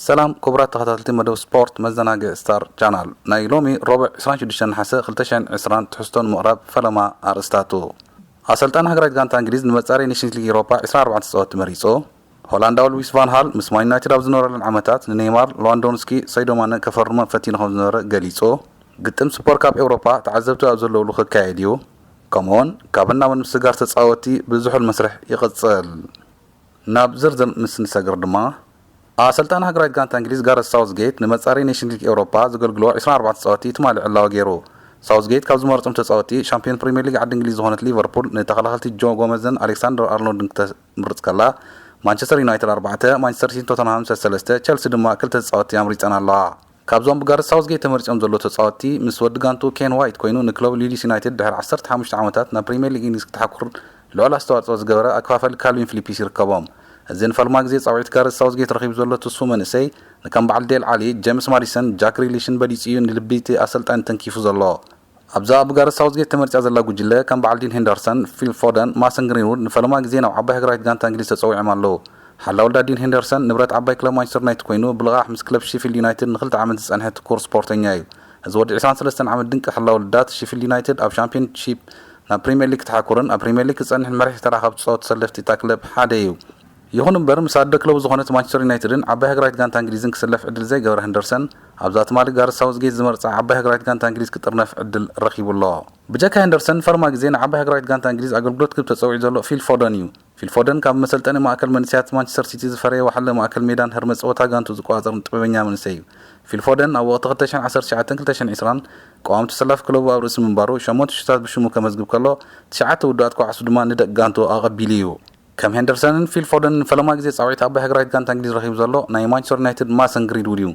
ሰላም ክቡራት ተኸታተልቲ መደብ ስፖርት መዘናግዒ ስታር ቻናል፣ ናይ ሎሚ ረቡዕ ዕስራን ሽዱሽተን ነሓሰ ክልተ ሽሕን ዕስራን ትሕዝቶ ንምቕራብ ፈለማ ኣርእስታቱ። ኣሰልጣኒ ሃገራዊት ጋንታ እንግሊዝ ንመጻረይ ኔሽንስ ሊግ ኤውሮፓ ዕስራን ኣርባዕተን ተጻወትቲ መሪጹ። ሆላንዳዊ ሉዊስ ቫን ሃል ምስ ማን ዩናይትድ ኣብ ዝነበረለን ዓመታት ንኔይማር፣ ሌዋንዶንስኪ፣ ሰይዶ ማነ ከፈርሞም ፈቲኑ ከም ዝነበረ ገሊጹ። ግጥም ሱፐር ካፕ ኤውሮፓ ተዓዘብቲ ኣብ ዘለውሉ ክካየድ እዩ። ከምኡውን ካብ እናመን ምስጋር ተጻወትቲ ብዝሑል መስርሕ ይቕጽል። ናብ ዝርዝር ምስ ንሰግር ድማ፣ ኣሰልጣኒ ሃገራዊት ጋንታ እንግሊዝ ጋረስ ሳውዝጌት ንመጻረይ ኔሽንስ ሊግ ኤውሮፓ ዘገልግልዎ ዕስራን ኣርባዕተን ተጻወትቲ ትማሊ ዕላዊ ገይሩ። ሳውዝጌት ካብ ዝመረጾም ተጻወትቲ ሻምፒዮን ፕሪምየር ሊግ ዓዲ እንግሊዝ ዝኾነት ሊቨርፑል ንተኸላኸልቲ ጆ ጎመዝን ኣሌክሳንደር ኣርኖልድን ክተምርጽ ከላ፣ ማንቸስተር ዩናይትድ ኣርባዕተ፣ ማንቸስተር ሲቲን ቶተንሃምን ሰለስተ፣ ቸልሲ ድማ ክልተ ተጻወትቲ ኣምሪጸን ኣለዋ። ካብዞም ብጋረስ ሳውዝጌት ተመሪጾም ዘለዉ ተጻወትቲ፣ ምስ ወዲ ጋንቱ ኬን ዋይት ኮይኑ ንክለቡ ሊድስ ዩናይትድ ድሕሪ ዓሰርተ ሓሙሽተ ዓመታት ናብ ፕሪምየር ሊግ እንግሊዝ ክትሓኩር ልዑል ኣስተዋጽኦ ዝገበረ ኣከፋፋሊ ካልቪን ፊሊፕስ ይርከቦም። እዚ ንፈለማ ግዜ ጻውዒት ጋረስ ሳውዝጌት ረኺቡ ዘሎ ትስፉው መንእሰይ፣ ንከም በዓል ዴል ዓሊ፣ ጄምስ ማዲሰን፣ ጃክ ግሪሊሽን በሊጹ እዩ ንልቢ እቲ ኣሰልጣኒ ተንኪፉ ዘሎ። ኣብዛ ብጋረስ ሳውዝጌት ተመሪጻ ዘላ ጉጅለ፣ ከም በዓል ዲን ሄንደርሰን፣ ፊል ፎደን፣ ማሰን ግሪንውድ ንፈለማ ግዜ ናብ ዓባይ ሃገራዊት ጋንታ እንግሊዝ ተጸዊዖም ኣለዉ። ሓላው ወልዳ ዲን ሄንደርሰን ንብረት ዓባይ ክለብ ማንቸስተር ዩናይትድ ኮይኑ፣ ብልቓሕ ምስ ክለብ ሺፊልድ ዩናይትድ ንኽልተ ዓመት ዝጸንሐ ትኩር ስፖርተኛ እዩ። እዚ ወዲ ዕስራን ሰለስተን ዓመት ድንቂ ሓላው ወልዳት፣ ሺፊልድ ዩናይትድ ኣብ ሻምፒዮንሺፕ ናብ ፕሪምየር ሊግ ክትሓኩርን ኣብ ፕሪምየር ሊግ ክጸንሕን መሪሕ ተራ ካብ ዝጻወቱ ሰለፍቲ እታ ክለብ ሓደ እዩ። ይኹን እምበር፣ ምስ ኣደ ክለቡ ዝኾነት ማንቸስተር ዩናይትድን ዓባይ ሃገራዊት ጋንታ እንግሊዝን ክስለፍ ዕድል ዘይገበረ ሄንደርሰን፣ ኣብዛ ትማሊ ጋረስ ሳውዝጌት ዝመርጻ ዓባይ ሃገራዊት ጋንታ እንግሊዝ ክጥርነፍ ዕድል ረኺቡ ኣሎ። ብጀካ ሄንደርሰን፣ ፈለማ ግዜ ንዓባይ ሃገራዊት ጋንታ እንግሊዝ ኣገልግሎት ክህብ ተጸዊዑ ዘሎ ፊል ፎደን እዩ። ፊል ፎደን ካብ መሰልጠኒ ማእከል መንእሰያት ማንቸስተር ሲቲ ዝፈረየ ወሓለ ማእከል ሜዳን ህርመት ጸወታ ጋንቱ ዝቆጻጸርን ጥበበኛ መንእሰይ እዩ። ፊል ፎደን ኣብ ወቕቲ ክልተ ሽሕን ዓሰርተ ትሽዓተን ክልተ ሽሕን ዕስራን ቀዋምቲ ሰላፊ ክለቡ ኣብ ርእሲ ምንባሩ፣ ሸሞንተ ሽቶታት ብሽሙ ከመዝግብ ከሎ፣ ትሽዓተ ውዱኣት ኳዕሱ ድማ ንደቂ ጋንቱ ኣቐቢሉ እዩ። ከም ሄንደርሰንን ፊል ፎደንን ንፈለማ ግዜ ጻውዒት ዓባይ ሃገራዊት ጋንታ እንግሊዝ ረኺቡ ዘሎ ናይ ማንቸስተር ዩናይትድ ማሰን ግሪንውድ እዩ።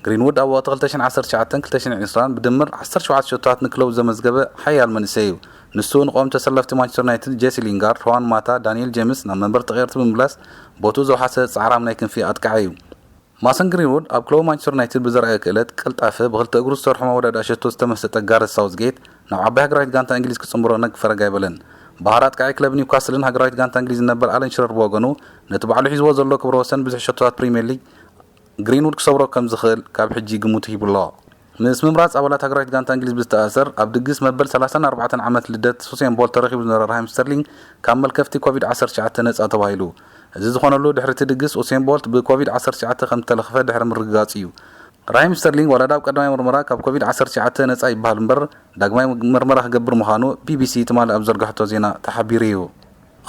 ግሪንውድ ኣብ ወቕቲ ክልተ ሽሕን ዓሰርተ ትሽዓተን ክልተ ሽሕን ዕስራን ብድምር ዓሰርተ ሸውዓተ ሸቶታት ንክለቡ ዘመዝገበ ሓያል መንእሰይ እዩ። ንሱ ንቆም ተሰለፍቲ ማንቸስተር ዩናይትድ ጄሲ ሊንጋርድ፣ ሮዋን ማታ፣ ዳንኤል ጄምስ ናብ መንበር ተቐየርቲ ብምምላስ ቦትኡ ዘውሓሰ ጻዕራም ናይ ክንፊ ኣጥቃዒ እዩ። ማሰን ግሪንውድ ኣብ ክለቡ ማንቸስተር ዩናይትድ ብዘርኣዮ ክእለት፣ ቅልጣፈ፣ ብክልተ እግሩ ዝሰርሖ መወዳድኣ ሸቶ ዝተመሰጠ ጋረስ ሳውዝጌት ናብ ዓባይ ሃገራዊት ጋንታ እንግሊዝ ክጽንብሮ ነግ ፈረግ ኣይበለን። ባህሪ ኣጥቃዒ ክለብ ኒውካስልን ሃገራዊት ጋንታ እንግሊዝ ነበር ኣለን ሽረር ብወገኑ፣ ነቲ ባዕሉ ሒዝዎ ዘሎ ክብረ ወሰን ብዙሕ ሸቶታት ፕሪምየር ሊግ ግሪንውድ ክሰብሮ ከም ዝኽእል ካብ ሕጂ ግምቱ ሂቡ ኣሎ። ምስ ምምራጽ ኣባላት ሃገራዊት ጋንታ እንግሊዝ ብዝተኣሳሰር፣ ኣብ ድግስ መበል ሰላሳን ኣርባዕተን ዓመት ልደት ሁሴን ቦልት ተረኺቡ ዝነበረ ራሂም ስተርሊንግ ካብ መልከፍቲ ኮቪድ ዓሰርተ ትሽዓተ ነጻ ተባሂሉ። እዚ ዝኾነሉ ድሕሪ እቲ ድግስ፣ ሁሴን ቦልት ብኮቪድ ዓሰርተ ትሽዓተ ከም ዝተለኽፈ ድሕሪ ምርግጋጹ እዩ። ራሂም ስተርሊንግ ዋላ ኣብ ቀዳማይ ምርመራ ካብ ኮቪድ ዓሰርተ ትሽዓተ ነጻ ይበሃል እምበር፣ ዳግማይ ምርመራ ክገብር ምዃኑ ቢቢሲ ትማሊ ኣብ ዘርጋሕቶ ዜና ተሓቢሩ እዩ።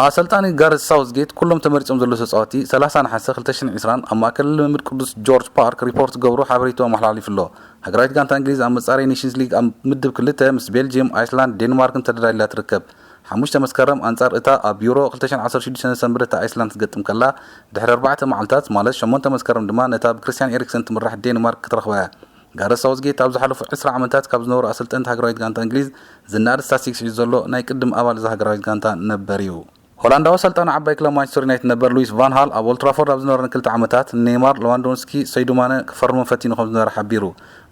ኣሰልጣኒ ጋረዝ ሳውዝጌት ኩሎም ተመሪጾም ዘለዉ ተጻወትቲ ሰላሳ ነሓሰ ክልተ ሽሕን ዕስራን ኣብ ማእከል ልምምድ ቅዱስ ጆርጅ ፓርክ ሪፖርት ክገብሩ ሓበሬትኡ ኣመሓላሊፉ ኣሎ። ሃገራዊት ጋንታ እንግሊዝ ኣብ መጻረይ ኔሽንስ ሊግ ኣብ ምድብ ክልተ ምስ ቤልጅየም፣ ኣይስላንድ፣ ዴንማርክን ተደላድላ ትርከብ። ሓሙሽተ መስከረም ኣንጻር እታ ኣብ ዩሮ ክልተ ሽሕን ዓሰርተ ሽዱሽተ ዘሰንበደታ ኣይስላንድ ክትገጥም ከላ፣ ድሕሪ ኣርባዕተ መዓልታት ማለት ሸሞንተ መስከረም ድማ ነታ ብክሪስትያን ኤሪክሰን ትምራሕ ዴንማርክ ክትረኽባ እያ። ጋረዝ ሳውዝጌት ኣብ ዝሓለፉ ዕስራ ዓመታት ካብ ዝነበሩ ኣሰልጠንቲ ሃገራዊት ጋንታ እንግሊዝ ዝነኣድ ስታስቲክስ ሒዙ ዘሎ ናይ ቅድም ኣባል እዛ ሃገራዊት ጋንታ ነበር እዩ። ሆላንዳዊ ኣሰልጣኒ ዓባይ ክለብ ማንቸስተር ዩናይትድ ነበር ሉዊስ ቫን ሃል ኣብ ኦልድ ትራፎርድ ኣብ ዝነበረን ክልተ ዓመታት ንኔይማር፣ ሌዋንዶንስኪ፣ ሰይዶ ማነ ክፈርሞም ፈቲኑ ከም ዝነበረ ሓቢሩ።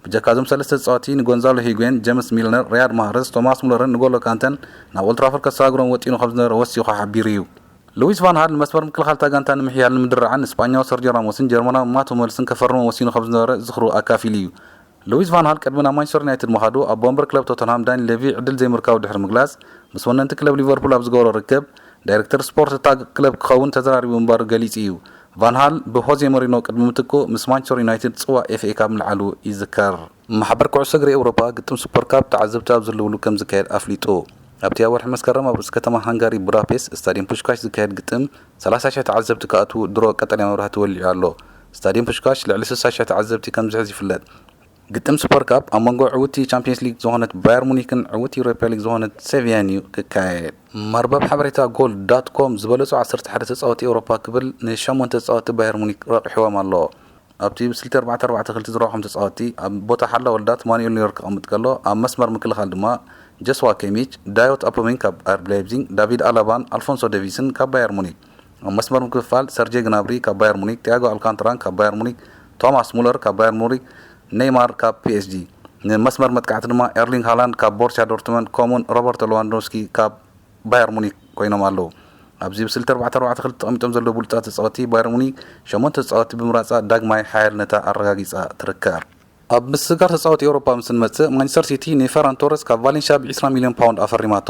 ብጀካ እዞም ሰለስተ ተጻወትቲ ንጎንዛሎ ሂጉዌን፣ ጀምስ ሚልነር፣ ሪያድ ማህረዝ፣ ቶማስ ሙለርን ንጎሎ ካንተን ናብ ኦልድ ትራፎርድ ከሰጋግሮም ወጢኑ ከም ዝነበረ ወሲኹ ሓቢሩ እዩ። ሉዊስ ቫን ሃል ንመስመር ምክልኻል እታ ጋንታ ንምሕያል ንምድርዓን ንስጳኛዊ ሰርጆ ራሞስን ጀርመናዊ ማት ሁመልስን ከፈርሞም ወሲኑ ከም ዝነበረ ዝኽሩ ኣካፊሉ እዩ። ሉዊስ ቫን ሃል ቅድሚ ናብ ማንቸስተር ዩናይትድ ምኻዱ ኣብ ወንበር ክለብ ቶተንሃም ዳኒ ሌቪ ዕድል ዘይምርካቡ ድሕሪ ምግላጽ፣ ምስ ወነንቲ ክለብ ሊቨርፑል ኣብ ዝገበሮ ርክብ፣ ዳይሬክተር ስፖርት እታ ክለብ ክኸውን ተዘራሪቡ ምንባሩ ገሊጹ እዩ። ቫን ሃል ብሆዜ ሞሪኖ ቅድሚ ምትክኡ ምስ ማንቸስተር ዩናይትድ ጽዋእ ኤፍ ኤ ካፕ ምልዓሉ ይዝከር። ማሕበር ኩዕሶ እግሪ ኤውሮፓ ግጥም ሱፐር ካፕ ተዓዘብቲ ኣብ ዘለውሉ ከም ዝካየድ ኣፍሊጡ። ኣብቲ ኣብ ወርሒ መስከረም ኣብ ርእሲ ከተማ ሃንጋሪ ቡዳፔስት ስታድየም ፑሽካሽ ዝካየድ ግጥም ሰላሳ ሽሕ ተዓዘብቲ ክኣትዉ ድሮ ቀጠልያ መብራህቲ ወሊዑ ኣሎ። ስታድየም ፑሽካሽ ልዕሊ ስሳ ሽሕ ተዓዘብቲ ከም ዝሕዝ ይፍለጥ። ግጥም ሱፐር ካፕ ኣብ መንጎ ዕውቲ ቻምፒየንስ ሊግ ዝኾነት ባየር ሙኒክን ዕውቲ ዩሮፓ ሊግ ዝኾነት ሴቪያን እዩ ክካየድ። መርበብ ሓበሬታ ጎል ዳት ኮም ዝበለጹ ዓሰርተ ሓደ ተጻወቲ ኤውሮፓ ክብል ንሸሞንተ ተጻወቲ ባየር ሙኒክ ረቂሕዎም ኣሎ። ኣብቲ ብስልቲ ኣርባዕተ ኣርባዕተ ክልተ ዝረኸቦም ተጻወቲ ኣብ ቦታ ሓላ ወልዳት ማኑኤል ኖየር ክቐምጥ ከሎ፣ ኣብ መስመር ምክልኻል ድማ ጀስዋ ኬሚች፣ ዳዮት ኣፖሚንግ ካብ ኣር ላይፕዚግ፣ ዳቪድ ኣላባን ኣልፎንሶ ዴቪስን ካብ ባየር ሙኒክ። ኣብ መስመር ምክፍፋል ሰርጄ ግናብሪ ካብ ባየር ሙኒክ፣ ቲያጎ ኣልካንትራን ካብ ባየር ሙኒክ፣ ቶማስ ሙለር ካብ ባየር ሙኒክ፣ ኔይማር ካብ ፒኤስጂ። ንመስመር መጥቃዕቲ ድማ ኤርሊንግ ሃላንድ ካብ ቦርሲያ ዶርትመንድ ከምኡን ሮበርቶ ሌዋንዶስኪ ካብ ባየር ሙኒክ ኮይኖም ኣለዉ። ኣብዚ ብስልቲ ኣርባዕተ ኣርባዕተ ክልተ ተቐሚጦም ዘለዉ ብሉጻት ተጻወቲ ባየር ሙኒክ ሸሞንተ ተጻወቲ ብምራጻ ዳግማይ ሓያልነታ ኣረጋጊጻ ትርከብ። ኣብ ምስግጋር ተጻወቲ ኤውሮፓ ምስ እንመጽእ፣ ማንቸስተር ሲቲ ንፈራን ቶረስ ካብ ቫሌንሽያ ብ20 ሚልዮን ፓውንድ ኣፈሪማቶ።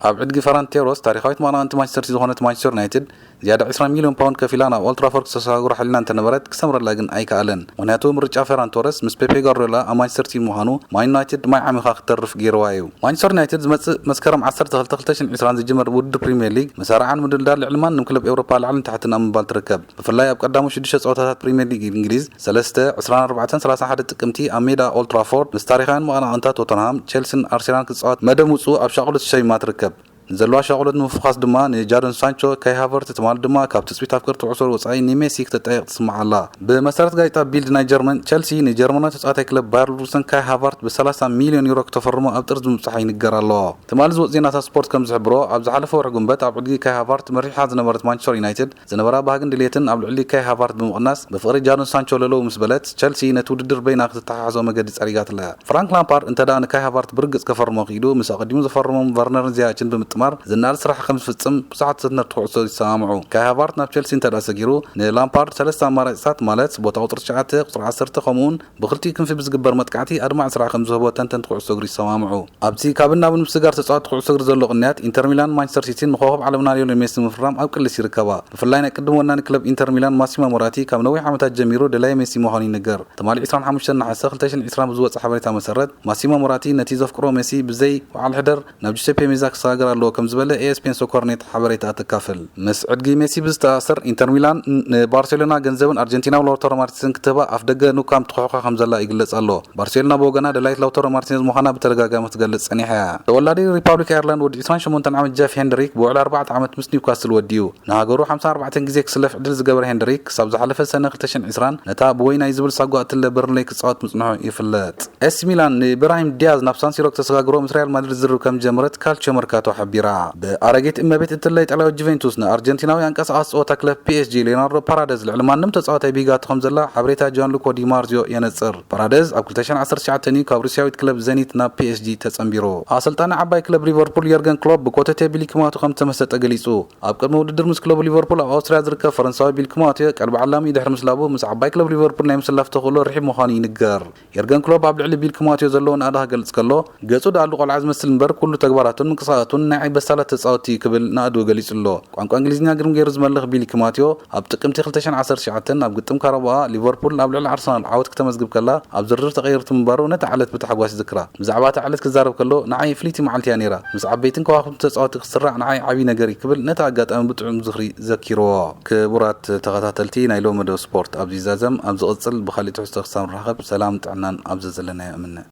ኣብ ዕድጊ ፈራን ቶረስ፣ ታሪኻዊት መቐናቕንቲ ማንቸስተር ሲቲ ዝኾነት ማንቸስተር ዩናይትድ ዝያዳ 20 ሚልዮን ፓውንድ ከፊላ ናብ ኦልትራፎርድ ክተሰጋግሮ ሓሊላ እንተነበረት፣ ክሰምረላ ግን ኣይከኣለን። ምኽንያቱ፣ ምርጫ ፈራን ቶረስ ምስ ፔፔ ጋርዲዮላ ኣብ ማንቸስተር ሲቲ ምዃኑ፣ ማን ዩናይትድ ማይ ዓሚኻ ክትተርፍ ገይርዋ እዩ። ማንቸስተር ዩናይትድ ዝመጽእ መስከረም ዓሰርተ ክልተ ክልተ ሽሕን ዕስራን ዝጅመር ውድድር ፕሪምየር ሊግ፣ መሳርዓን ምድልዳል ልዕሊ ማንም ክለብ ኤውሮፓ ላዕልን ታሕትን ኣብ ምባል ትርከብ። ብፍላይ ኣብ ቀዳሞት ሽዱሽተ ጸወታታት ፕሪምየር ሊግ እንግሊዝ፣ ሰለስተ፣ ዕስራን ኣርባዕተን ሰላሳን ሓደ ጥቅምቲ ኣብ ሜዳ ኦልትራፎርድ ምስ ታሪኻውያን መቐናቕንታ ቶተንሃም፣ ቸልሲን ኣርሴናል ክትጻወት መደብ ምውጽኡ ኣብ ሻቕሎት ተሸሚማ ትርከብ። ንዘለዋ ሻቕሎት ንምፍዃስ ድማ ንጃዶን ሳንቾ፣ ካይ ሃቨርት ትማሊ ድማ ካብ ትጽቢት ኣፍቀርቲ ኩዕሶ ወጻኢ ንሜሲ ክተጣይቕ ትስማዕ ኣላ። ብመሰረት ጋዜጣ ቢልድ ናይ ጀርመን፣ ቸልሲ ንጀርመናዊ ተጻዋታይ ክለብ ባየር ሉቨርኩሰን ካይ ሃቨርት ብ30 ሚልዮን ዩሮ ክተፈርሞ ኣብ ጥርዚ ምብጻሓ ይንገር ኣሎ። ትማሊ ዝወጽእ ዜናታት ስፖርት ከም ዝሕብሮ፣ ኣብ ዝሓለፈ ወርሒ ጉንበት ኣብ ዕድጊ ካይ ሃቨርት መሪሓ ዝነበረት ማንቸስተር ዩናይትድ ዝነበራ ባህግን ድሌትን ኣብ ልዕሊ ካይ ሃቫርት ብምቕናስ፣ ብፍቕሪ ጃዶን ሳንቾ ለለው ምስ በለት፣ ቸልሲ ነቲ ውድድር በይና ክትተሓሓዞ መገዲ ጸሪጋትለ። ፍራንክ ላምፓርድ እንተ ደኣ ንካይ ሃቫርት ብርግጽ ከፈርሞ ክኢሉ፣ ምስ ኣቐዲሙ ዘፈረሞም ቨርነርን ዚያችን ብምጥማር ዝነኣድ ስራሕ ከም ዝፍጽም ብዙሓት ተንተንቲ ኩዕሶ ይሰማምዑ። ካይ ሃቫርት ናብ ቸልሲ እንተ ደኣ ሰጊሩ፣ ንላምፓርድ ሰለስተ ኣማራጺታት፣ ማለት ቦታ ቁጽሪ ትሽዓተ፣ ቁጽሪ ዓሰርተ፣ ከምኡውን ብክልቲኡ ክንፊ ብዝግበር መጥቃዕቲ ኣድማዒ ስራሕ ከም ዝህቦ ተንተንቲ ኩዕሶ እግሪ ይሰማምዑ። ኣብቲ ካብን ናብን ምስግጋር ተጻወትቲ ኩዕሶ እግሪ ዘሎ ቅንያት፣ ኢንተር ሚላን ማንቸስተር ሲቲን ንኮኾብ ዓለምና ሊዮኔል ሜሲ ንምፍራም ኣብ ቅልስ ይርከባ። ብፍላይ ናይ ቅድም ወናኒ ክለብ ኢንተር ሚላን ማሲሞ ሞራቲ ካብ ነዊሕ ዓመታት ጀሚሩ ደላይ ሜሲ ምዃኑ ይንገር። ትማሊ ዕስራን ሓሙሽተን ነሓሰ ክልተ ሽሕን ዕስራን ብዝወጸ ሓበሬታ መሰረት፣ ማሲሞ ሞራቲ ነቲ ዘፍቅሮ ሜሲ ብዘይ ወዓል ሕደር ናብ ጁሴፔ ሜዛ ክሰጋገር ኣለዎ ከም ዝበለ ኤ ኤስ ፒ ኤን ሶኮር ኔት ሓበሬታ ተካፍል። ምስ ዕድጊ ሜሲ ብዝተኣሳሰር፣ ኢንተር ሚላን ንባርሴሎና ገንዘብን ኣርጀንቲናዊ ላውታሮ ማርቲኔዝን ክትህባ ኣፍ ደገ ኑ ካምፕ ትኹሕኳ ከም ዘላ ይግለጽ ኣሎ። ባርሴሎና ብወገና ደላይት ላውታሮ ማርቲኔዝ ምዃና ብተደጋጋሚ ክትገልጽ ጸኒሓ እያ። ተወላዲ ሪፓብሊክ ኣየርላንድ ወዲ ዕስራን ሸሞንተን ዓመት ጀፍ ሄንድሪክ ብውዕሊ ኣርባዕተ ዓመት ምስ ኒውካስል ወዲኡ። ንሃገሩ ሓምሳን ኣርባዕተን ግዜ ክስለፍ ዕድል ዝገበረ ሄንድሪክ፣ ክሳብ ዝሓለፈ ሰነ ክልተ ሽሕን ዕስራን ነታ ብወይናይ ዝብል ሳጓ እትለ በርንሌይ ክጻወት ምጽንሑ ይፍለጥ። ኤሲ ሚላን ንብራሂም ዲያዝ ናብ ሳንሲሮ ክተሰጋግሮ ምስ ሪያል ማድሪድ ዝርርብ ከም ዝጀመረት ካልቺዮ መርካቶ ሓቢራ። ብኣረጊት እመቤት እትለ ኢጣልያዊት ጁቬንቱስ ንኣርጀንቲናዊ ኣንቀሳቓሲ ጸወታ ክለብ ፒ ኤስ ጂ ሌናርዶ ፓራደዝ ልዕሊ ማንም ተጻዋታይ ቢጋቶ ከም ዘላ ሓበሬታ ጃንሉኮ ዲ ማርዚዮ የነጽር። ፓራደዝ ኣብ ክልተ ሽሕን ዓሰርተ ትሽዓተን እዩ ካብ ሩስያዊት ክለብ ዘኒት ናብ ፒ ኤስ ጂ ተጸንቢሩ። ኣሰልጣኒ ዓባይ ክለብ ሊቨርፑል የርገን ክሎፕ ብኮተቴ ቢሊክማቶ ከም ዝተመሰጠ ገሊጹ። ኣብ ቅድሚ ውድድር ምስ ክለቡ ሊቨርፑል ኣብ ኣውስትርያ ዝርከብ ፈረንሳዊ ቢሊክማቶ ቀልቢ ዓላሚ ድሕሪ ምስላቡ ምስ ዓባይ ክለብ ሊቨርፑል ናይ ምስላፍ ተኽእሎ ርሒብ ምዃኑ ይንገር። የርገን ክሎፕ ኣብ ልዕሊ ቢሊክማቶ ዘለዎ ናእዳ ክገልጽ ከሎ፣ ገጹ ደኣሉ ቆልዓ ዝመስል እምበር ኩሉ ተግባራቱን ምንቅስቓሳቱን ናይ በሳላት ተጻወትቲ እዩ ክብል ናእድኡ ገሊጹ ኣሎ። ቋንቋ እንግሊዝኛ ግርም ገይሩ ዝመልኽ ቢሊክማቶ ኣብ ጥቅምቲ ክልተ ሽሕን ዓሰርተ ትሽዓተን ኣብ ግጥም ካራባኣ ሊቨርፑል ኣብ ልዕሊ ኣርሰናል ዓወት ክተመዝግብ ከላ ኣብ ዝርዝር ተቐይርቱ ምንባሩ ነታ ዕለት ብታሕጓስ ይዝክራ። ብዛዕባ እታ ዕለት ክዛረብ ከሎ፣ ንዓይ ፍልይቲ መዓልቲ እያ ነይራ። ምስ ዓበይትን ከዋኽብቲ ተጻወትቲ ክትስራዕ ንዓይ ዓቢ ነገር እዩ ክብል ነቲ ኣጋጣሚ ብጥዑም ዝኽሪ ዘኪርዎ። ክቡራት ተኸታተልቲ ናይ ሎሚ መደብ ስፖርት ኣብዚ ይዛዘም። ኣብ ዝቕጽል ብኻሊእ ትሕዝቶ ክሳብ ንራኸብ ሰላም ጥዕናን ኣብ ዘዘለናዮ እምነ።